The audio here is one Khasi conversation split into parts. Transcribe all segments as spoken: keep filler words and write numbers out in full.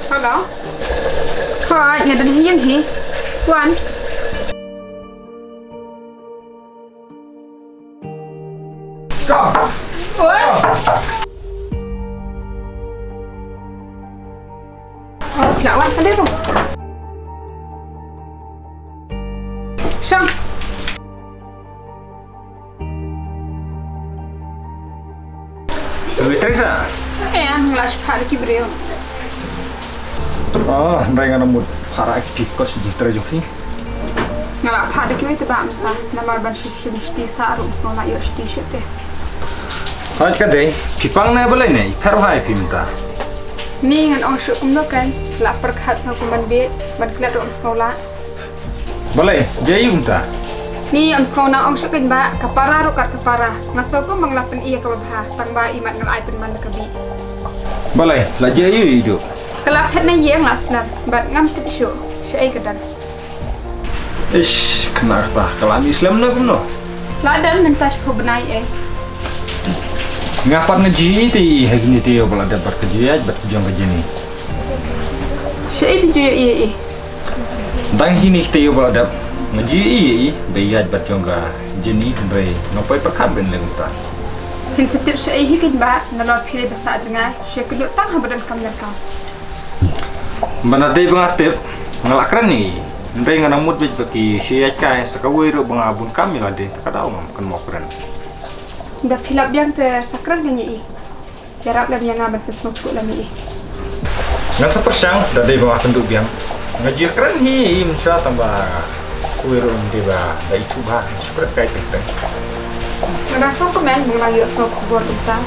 Hello. Hooid, nga don ha ïing hi. Wan. Oi. Oh, la wan, ka dei ruh. Shong. Beatrice. Eh, nga la shu phah da ki briew. Oh, hynrei nga la mut phah da ki, ko shi jingtrei jong phi. Nga la phah da kiwei te ba mynta, namar ban shu shim shuti sha ruh ym sngew lah ïoh shuti shuh te. Hooid ka dei, phi pang ne balei ne, i pher bha ïa phi mynta. Ni ngan ong shuh kumno kein, la pyrkhat sngewbha ban bieit, ban klet ruh ym sngew lah. Balei, jia aïu kumta? Ni ym sngew nang ong shuh kein bah, ka para ruh kat ka para. Nga sngew kum ba nga la pyni ïa kaba bha, tang ba imat nga la ai pynman da ka bih. Balei, la jia aïu i Idu? Ka la phet na ïing la slem, bad ngam tip shuh shaei ka don. Ish, kane kata, ka la mih slem ne kumno? La don mynta shiphew bnai ei. Nga pat nga ju ïohi te i ha kine ki taïew ba la dep bad ka juïaid bad jong ka Jenny. Shaei phi ju ïohi ei? Dang kine ki taïew ba la dep nga ju ïohi ei ba ïaid bad jong ka Jenny, hynrei ngam poi pyrkhat ban leh kumta. Phin sa tip shaei hi kein bah, nalor phi dei ba sah jngai, shu kynduh tang haba donkam donkam. Ba na dei ba nga tip, nga la kren ïa i. Hynrei nga nang mut beit ba ki shu ïaid kai, sa kawei ruh ba nga bun kam ïa lade, te ka daw ngam kynmaw kren. Da phi lap biang te sa kren kein ïa i. Ïarap lem ïa nga ban pynsngewthuh lem ïa i. Ngan sa pyrshang, da dei ba nga kynduh biang. Nga ju kren hi ïa i mynshuwa tang ba kawei ruh ym dei ba, ba ithuh bha, shu kren kai teng teng. Nga dang sngewkmen ba nga la ïoh sngewkhubor kumta.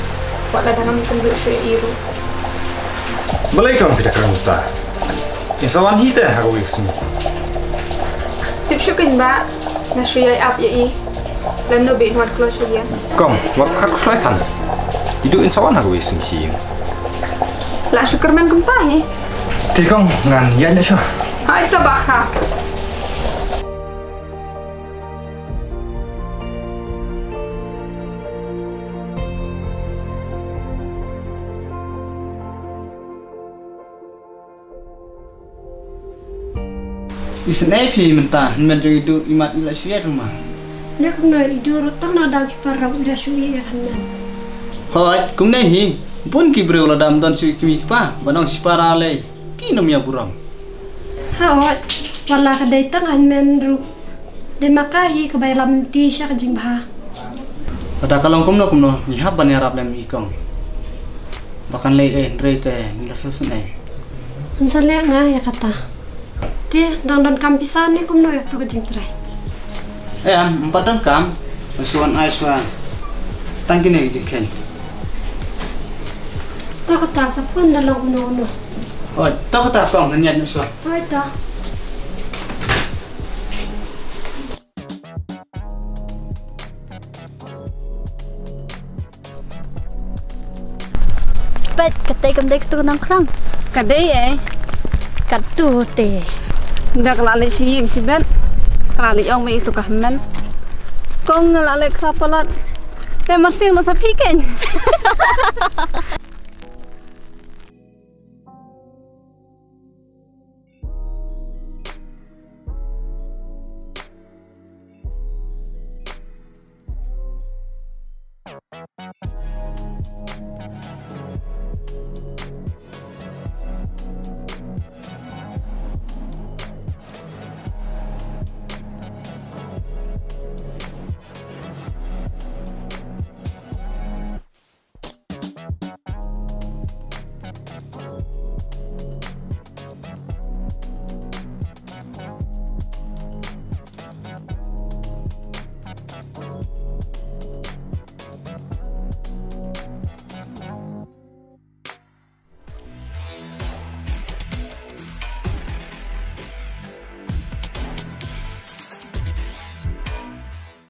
Wat la dang ngam kynduh shuh ïa i ruh. Balei kong phi da kren kumta? In sa wan hi te ha kawei ka sngi. Tip shuh kein bah, nga shu ïai ap ïa i. Lano ba in wan kloi sha ïing. Kong, wat pyrkhat khuslai than. Idu in sa wan ha kawei ka sngi sha ïing. La shu kyrmen kumta hi. Te kong, ngan ïaid noh shuwa. Hooid to bah ha. Isynei phi mynta, hynmen jong Idu imat i la shu ïaid ruh ma. Leh kumno Idu ruh tang na dang ki paralok i la shu ïaid ïa ka hynmen. Hooid, kumne hi, bun ki briew lada ym don shuh ki kmie ki kpa, ban ong shipara lei, kim ïa burom. Hooid, wat la ka dei tang hynmen ruh. Dei ma ka hi kaba ïalam lynti sha ka jingbha. Lada ka long kumno kumno, ngi hap ban ïarap lem i kong. Ba kan leh ei hynrei te ngi la sngewsynei. Yn sa leh nga ïa kata. Te dang donkam pisa ne kumno ïa katu ka jingtrei? Em, ym pat donkam. Nga shu wan ai shuwa tang kine ki jingkheiñ. To kata, sa pun da long kumno kumno. Oh, to kata kong, ngan ïaid noh shuwa. Hooid to. Peit, katei kam dei katu ka nongkhrang. Ka dei ei. Katu te. Da ka la leit sha ïing shibit. Ka la leit ong mei ïa katu ka hynmen. Kong nga la leit khraw palat. Te marsing na sa phi kein.